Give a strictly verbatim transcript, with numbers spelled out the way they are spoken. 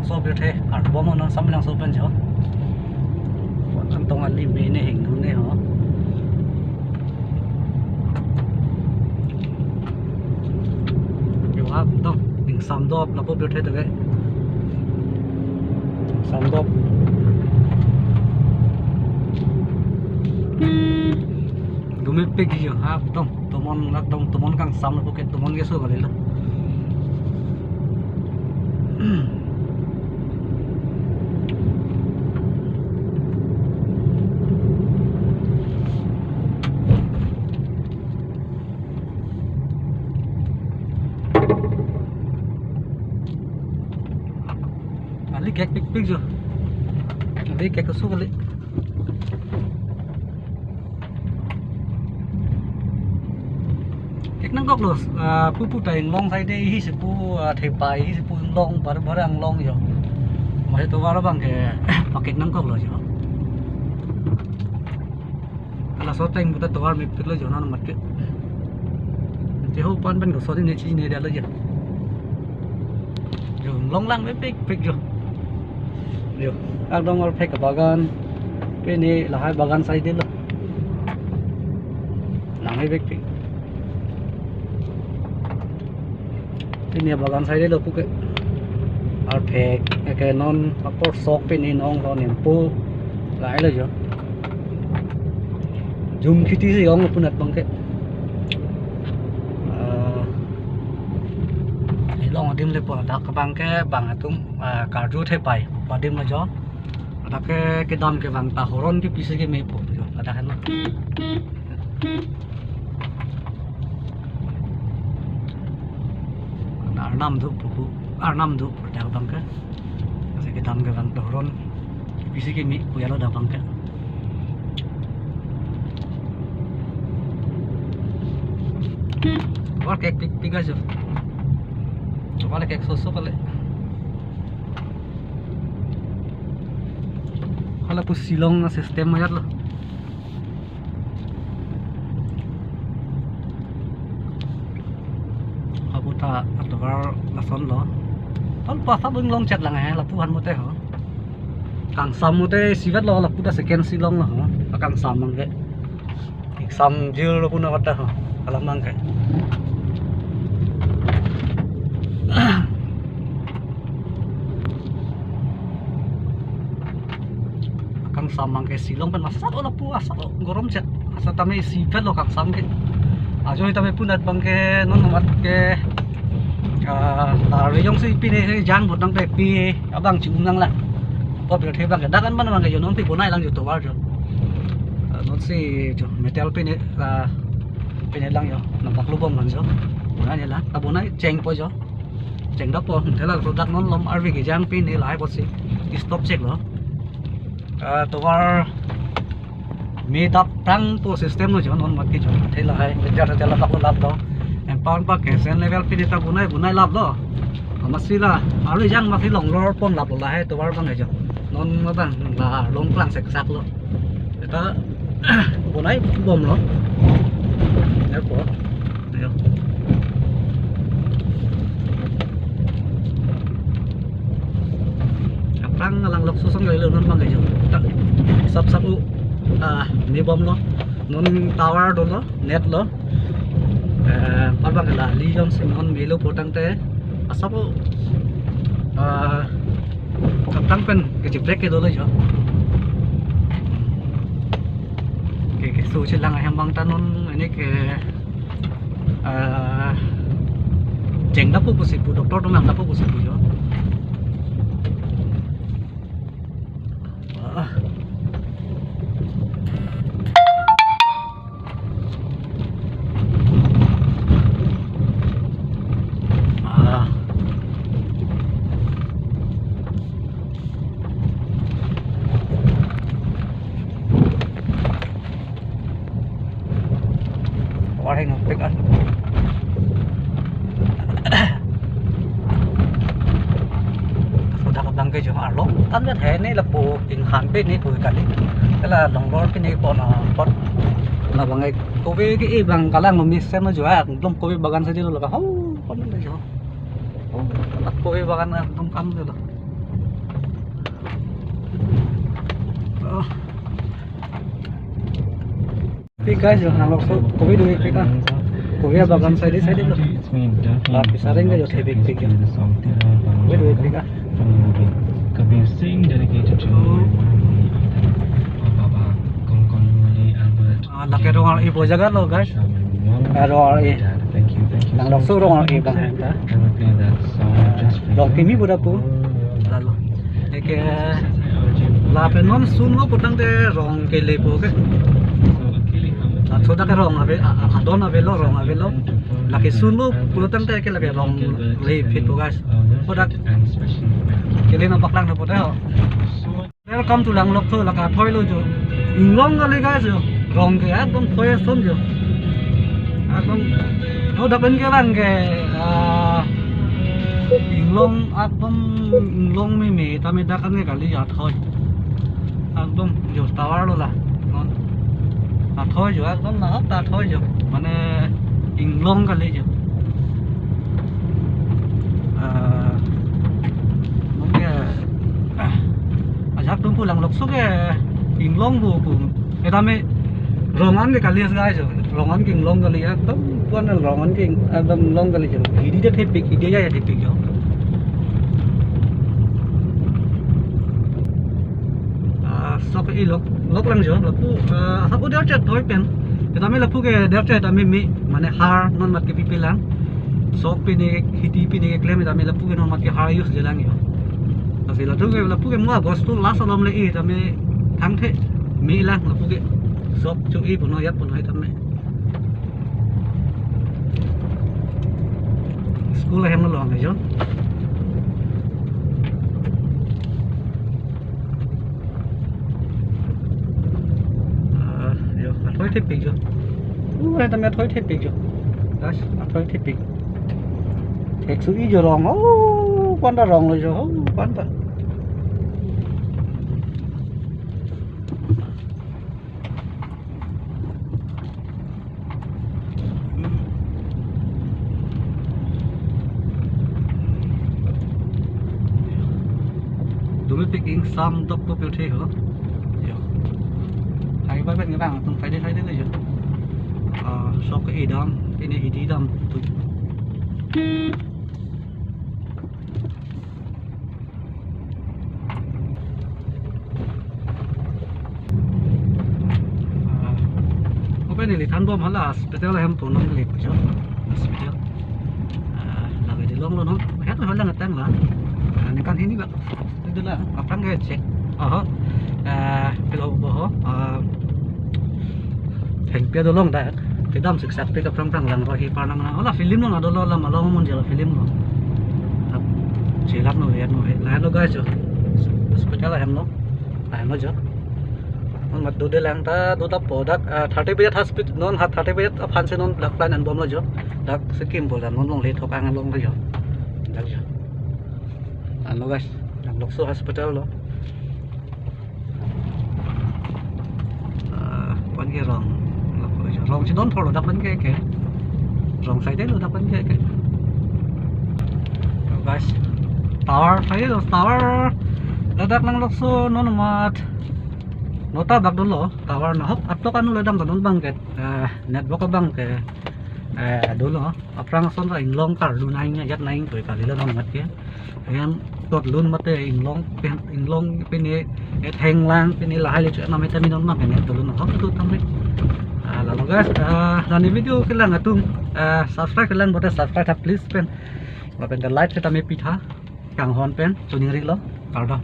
So, pirthe, arbom non Samlangso pen jo. Kantong ali me ne hingno ne ho. Jo ha dong, ingsam dop lapu pirthe to ke. Ingsam dop. Dumepik jo ha dong. Tomon lak dong, tomon kangsam lapu ke, tomon keso kalilo. Ali kek pikpik jo. Ali kek keso kali. Kek nangkoklo, ah, pupu ta inglong side, hisi pu, ah, thepai, hisi pu inglong, bar bar inglong jo. Masi tovar abang ke pakek nangkoklo jo. Laso ateng puta tovar mepiklo jo, non mat ke. Jeho pan pen kosonsi ne chinine detlo jo. Jo, inglong lang mepikpik jo. Jo, ekdom arphek bagan. Pine lahai bagan side lo. Lang mepikpik. Pine bagan side lo puke. Arphek, eke non apor sok pine nong lo nempo. Lahai lo jo. Jum kheti si ong punat abang ke. Ah, ilong adim le po dak abang ke bang atum, ah, karju thepai adim lo jo. Dak ke kedam ke bang ta horon ke pisi ke mepo jo. Dak kan. Arnam do pupu, arnam do dak abang ke. Lasi kedam ke bang ta horon pisi ke mepo ya lo dak abang ke. Tovar kek pikpik ajo. Tovar kek soso kali. Hala pu Shillong a-system ayat lo. Aputa atovar lason lo. Tal pasap inglong chet lang he, lapu han mote ho. Kangsam mote isivet lo, lapu ta second Shillong lo ho. Kangsam abang ke. Exam jil lo puna kata ho. Alam abang ke. Kangsam abang ke Shillong pen masa o lapu asap o gorom chet. Asap tame isivet lo kangsam ke. Ajo tame punat abang ke non mat ke, ah, tar jongsi pine jang botang pe pi abang chingum nang la. Pop yo the abang ke dak an man abang ke jo non ti bonai lang jo tovar jo. Ah, non si jo metal pine, ah, pine lang jo. Nang paklo bom lang jo. Bonai la. Ta bonai chengpo jo. Chengdakpo, thela laso dak non lom arve kejang pine lahai apotsi stop cheklo. Ah, tovar me dap tangpo system lo jo non mat ke jo. Thela hai, jar thela paklo lap do. Empower pa ke sen level pine ta bonai bonai lap lo. Amatsi la, arve kejang masi longlor pon lap lo lahai tovar abang jo. Non ma abang la longklang seksak lo. Eta bonai bom lo. Airport. Ayo. Aphrang alang lok susong kali lo non abang ayo. Tak. Sap sap u. Ah, me bom lo. Non tower dolo, net lo. Eh, parbang la li jongsi non melo potang te. Asap u. Ah, Kaptang pen kejeprek ke dolo jo. Ke, keso chelang ahem abang ta non ini ke, eh, chengdakpo pusi pu, doctor atum nangdakpo pusi pu jo. Ah. Ah. Tovar hingno pik an. Sudah abang ke jo arlo. Kan jan he ne lapu inghan pine pu kali. Kala longlor pine pon apot. Labang ke kopi ke-e abang kalang lo mesen lo jo, ah, belum kopi bagan saja lo ka. Oh, pon lo jo. Oh, kopi bagan ah, belum kam lo. Pik guys, jo nanglokso kopi do-ik pik ah. Kopi abagan side side lo. Lapu sareng ke jo thepikpik jo. Kopi do-ik pik ah. Kabir Singh dedicated to Baba Kongkon Wali Albert. Ah, lake rong ar-ipo jaga lo guys. Ah, rong ar-i. Thank you, thank you. Nanglokso rong ar-i abang henta. I will play that song just for you. Rong kimi buda pu. Lalo. Eke lapen non sunlo putangte rong kelepo ke. Laso dak ke rong ave, a, a, adon avelo, rong avelo. Lake sunlo putangte ke lake rong lephitpo guys. Pudak kele nangpaklang na pute ho. Welcome to Langlokso, lake athoi lo jo. Inglong kali guys jo. Rong ke ekdom thoi ason jo. Ekdom. Oh, dak pen ke bang ke, ah, inglong, ekdom inglong meme, tame dak an ke kali athoi. Ekdom jo tower lo la. Non. Athoi jo, ekdom nahok ta athoi jo. Mane inglong kali jo. Ah, mungkin, ah, ajak tum pu Langlokso ke inglong pu pu. Etame rong an ke kali guys jo. Rong an ke inglong kali, ekdom pu-an rong an ke ekdom inglong kali jo. Hidi de thepik, hidi aja thepik jo. Ah, sok-i lok, lok lang jo, lapu, ah, hapu der chet thoi pen. Tame lapu ke der chet tame me, mane har non mat ke pipi lang. Sok pine, hidi pine keklem tame lapu ke non mat ke har use je lang jo. Lasi latum ke lapu ke mo August to last alom le-i tame thangthe me lang lapu ke. Sok cho-i puno yat puno tame. School ahem lo long jo. Ah, jo, athoi thepik jo. Uh, tame athoi thepik jo. Guys, athoi thepik. Thek su-i jo rong. Oh, panta rong lo jo. Oh, panta. Dumi pik ingsam dok to pirthe ho. Jo. Hai ba ben ngebang tung phai de phai de jo. Ah, sok ke idam, ini hidi dam tu. Ah, open neli thanbom hala hospital ahem pu non neli pujo. Hospital. Ah, lake dilong lo non. Heto holang atang la. Ah, ningkan hini ba. Itu la, aphrang ke check. Oho. Ah, pilo bo ho. Ah, thengpi adolong dak. Kedam siksak pik aphrang phrang lang rohi parnang na. Ola film lo na dolo la malong mun jala film lo. Ap, chelak no, ya no, la lo guys jo. Hospital ahem lo. Lahenlo jo. Non mat dode lang ta, do ta po dak, ah, thirty baje hospital, non ha thirty baje aphan si non dak plan anbom lo jo. Dak sikkim bol non longle thok ang long lo jo. Dak jo. Ano guys, Langlokso hospital lo. Ah, pen ke rong. Rong si don thor lo dak pen ke ke. Rong side lo dak pen ke ke. Guys, tower side lo, tower. Ladak Langlokso non mat. Nota bak dolo, tower nahok atok anu ledam kanon bang ke. Eh, network abang ke. Eh, dolo. Aphrang ason ta inglong karlu nang ya, yat nang koi kali la nang mat ke. Ahem tot lun mate inglong pen, inglong pine, eh, thenglang pine lahai le chu nang meta minon ma pine to lun hok tu tam le. Ah, lalo guys, ah, la ne video kelang atum, ah, subscribe kelang bote subscribe tha please pen. Lapen ke like tha tame pitha. Kanghon pen, chuning ri lo, kardom.